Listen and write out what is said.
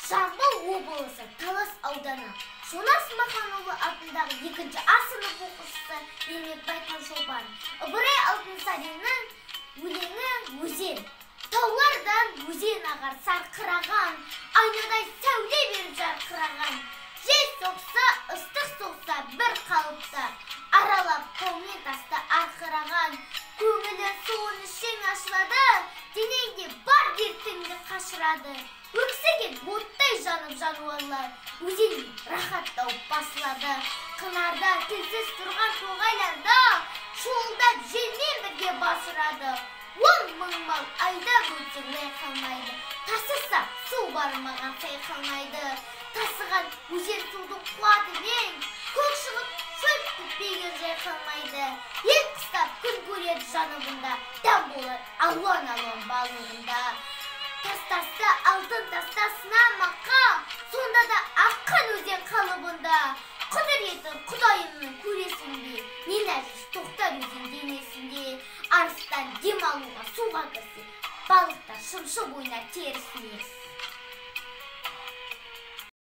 Жамбыл облысы Талас ауданы Шонас Маханұлы атындағы 2 А сынып оқушысы Ермекбай Таңшолпан. Ыбырай Алтынсариннің өлеңі «Өзен». Таулардан өзен ағар сарқыраған, айнадай сәуле беріп жарқыраған. Жел соқса, ыстық соқса бір қалыпты, аралап таумен тасты арқыраған. Көңілі суын ішің ашылады, денеңде бар дертіңді қашырады. Өксіген оттай жанып жануарлар, өзенге рахат тауып басылады. Қынарда тілсіз тұрған тоғайларда шуылдап желмен бірге басырады. 10 мың мал айдап өтсең лай қалмайды, тасыса су бармаған сай қалмайды. Тасыған өзен судың қуатымен көк шығып шөп бітпеген жай қалмайды. Ел қыстап күн көреді жаныбында, дәм болар алуан-алуан балығында. Тас-таста алтын таста сынамаққа, сонда да аққан өзен қалыбында. Құдіреті Құдайымның көресің бе, не нәжіс тоқтар өзен денесінде. Арыстан дем алуға суға кірсе, балықтар шымшып ойнар терісіне.